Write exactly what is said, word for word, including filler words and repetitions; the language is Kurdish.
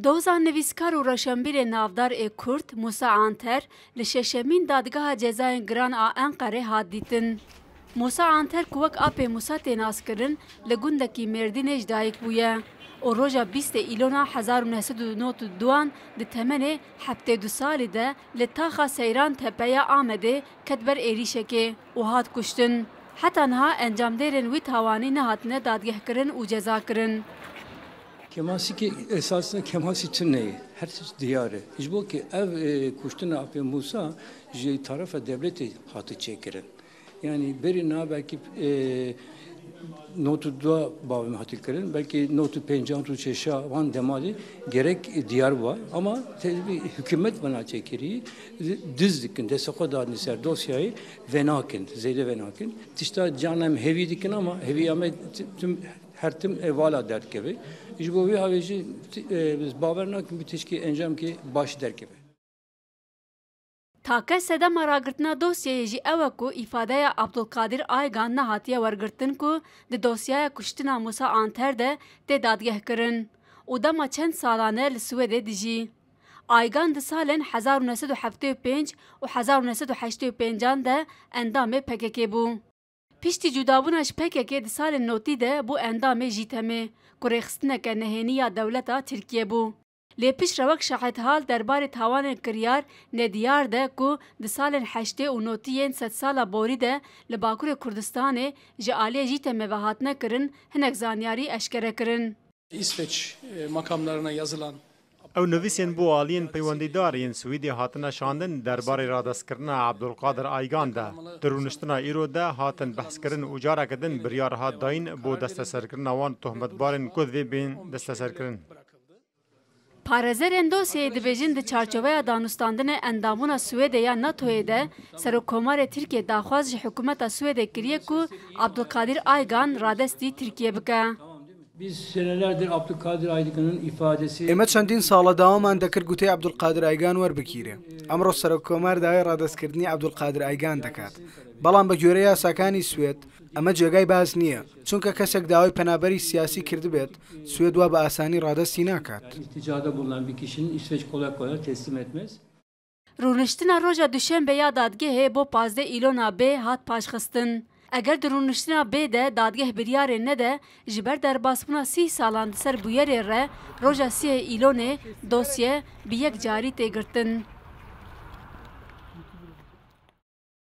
Doza nivîskar û roşenbîrê navdar ê Kurd Musa Anter li şeşemîn Dadgeha Cezayên Giran a Enqerê hat dîtin. Musa Anter ku wek apê Musa tê naskirin, li gundekî Mêrdînê ji dayik bûye û roja bîstê Îlona hezar û neh sed û nod û duan di temenê heftê du salî de li taxa Seyran Tepe ya Amedê ket ber êrîşekê û hat kuştin. Heta niha encamdêrên wî tawanî nehatine dadgehkirin û cezakirin. Kemasî ki esasında kemasî tune ye. Her tişt diyar e. Ji bo ki ev, e, kuştina Apê Musa ji tarafa devletê hati çêkirin. Yani berî niha belkî, e, nod û du bavê min hati kirin, belkî nod û pênc, nod û şeş wan demalî gerek diyar bû. Ama tevî hikûmet vana çêkirî, diz dikin, destê xwe dadin ser dosyayê, venakin, zêde venakin. Tişta canem hevî dikin ama hevîya me tim, tim, her tim êvala derdikeve. Ji bo vê havê jî ti-, e, biz bawer nakin bi tişkî encamkê baş derkeve. Take sedema ragirtina dosyeyê jî ew e ku îfadeya Abdulkadir Aygan nehatiye wergirtin ku di dosyaya kuştina Musa Anter de tê dadgehkirin û dema çend salan e li Swêdê dijî. Aygan di salên hezar û neh sed û heftê û pênc û hezar û neh sed û heştê û pêncan de endamê P K K bû. Piştî cudabûna ji P K K di salên notî de bû endamê JÎTEMê, ku rêxistineke nehênî ya dewleta Tirkiyê bû. Lê piştre wek şahidhal derbarê tawanên kiryar nediyar de ku di salên heştê û notî yên sedsala borî de li Bakurê Kurdistanê ji aliyê JÎTEMê ve hatine kirin, hinek zanyarî eşkere kirin. İsveç, e, makamlarına yazılan Ew nivîsên bo aliyên peywendîdar yên Swîdê hatine şandin derbarê radestkirina Abdulkadir Aygan de. Di rûniştina îro de hatin behskirin û careke din biryar hat dayîn bo desteserkirina wan tohmetbarên ku divê bên desteserkirin. Parêzerên dosyeyê dibêjin di çarçoveya danûstandinê endambûna Swêdê ya NATOyê de Serokkomarê Tirkiyê daxwaz ji hikûmeta Swêdê kiriye ku Abdulkadir Aygan radestî Tirkiyê bike. Biz senelerdir Abdülkadir Aygan'ın ifadesi Êmە چەندین ساڵە داوامان دەکرد گوتەی عەبدولقادر ئایگان وەربگیرێ. ئەمڕۆ سەرۆککۆمار داوای ڕادەستکردنی عەبدولقادر ئایگان دەکات. بەڵام بە گوێرە یاساکانی سوێد، ئەمە جێگای باس نییە، چونکە کەسێک داوای پەنابەری سیاسی کردبێت، سوێد وا بە ئاسانی ڕادەستی ناکات. İlticada bulunan bir kişinin İsveç kolay kolay teslim etmez. Rûniştina roja Duşembê ya dadgehê bo pazdeh Îlona B hat paşxistin. Eger di rûniştina B de dadgeh biryarê nede, ji ber derbasbûna sî salan di ser bûyerê re roja siyê Îlonê dosye bi yek carî tê girtin.